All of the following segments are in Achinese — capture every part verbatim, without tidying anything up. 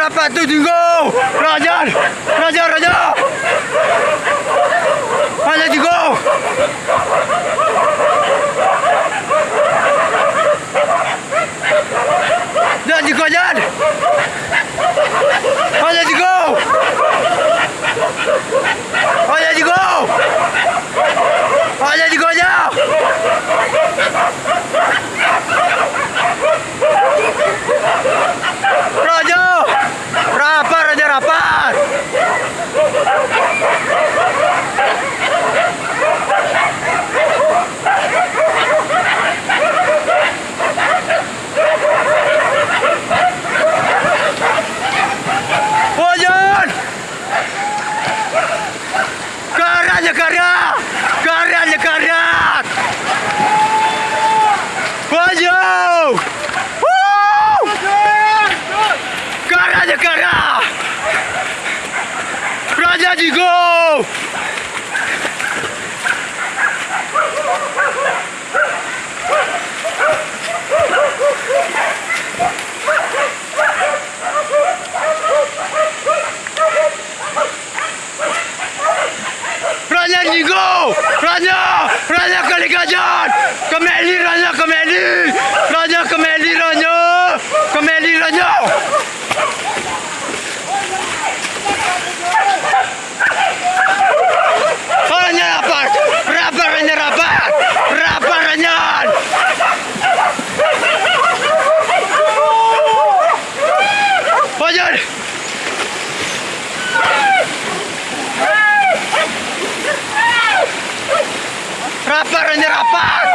Apa tu, Jinggo? Raja! Raja, raja! Raja Jinggo! Jan, Jinggo, jan! Raja Jinggo! Raja Jinggo! Raja Jinggo, jan! Raja! Rapat, raja, rapat! Hujan! Karat je karat! Karat je karat! Maju! Woo! Karat je karat! Raja Jinggo! Raja Jinggo! Raja! Raja Kalikajan! Kemeli Raja, kemeli! Raja kemeli Raja! Kemeli Raja! Raja rapat! Rapat, raja rapat! Rapat, raja! Raja! Rapat, raja, rapat!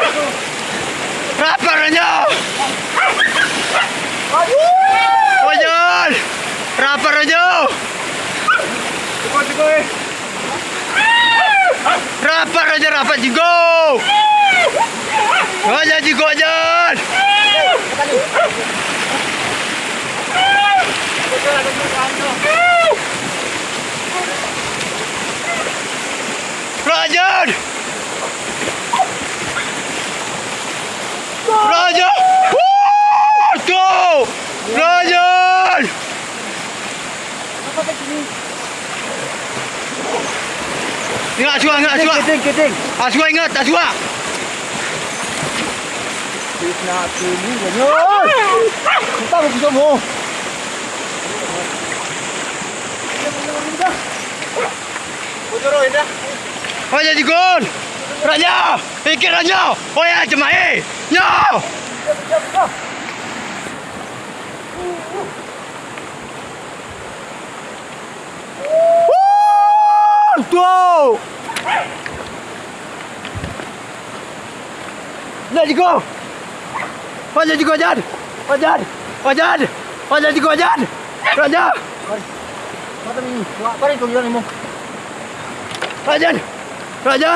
Rapat, raja! Raja! Rapat, raja! Rapat, raja, rapat, Jinggo! Raja Jinggo, jan! Raja! Raja! Wuh! Tu! Raja! Ingat Aswa, ingat Aswa. Kiting, kiting. Aswa ingat, Aswa. Kita mau. Raja Jinggo! Raja! Ikit Raja! Oya jemaé! Nyo! Wuh! Tuh! Jan Jinggo! Jan Jinggo, jan! Jan! Jan! Jan Jinggo, jan! Raja! Raja! Raja!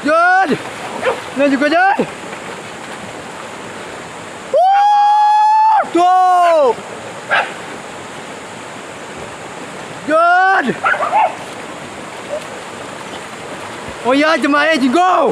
Jan! Jan Jinggo, jan! Wuh! Tuh! Jan! Oya jemaé Jinggo!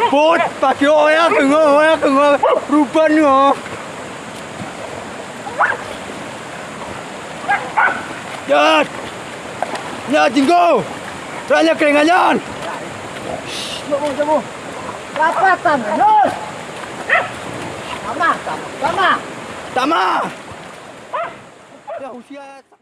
Put, pakai oya keungoh, oya keungoh, rupa nyoe. Jan! Jan Jinggo! Raja keuringan nyan! Jom, jom. Dapat tanah, Yus! Tamah, tamah, tamah! Tamah! Ya, usia.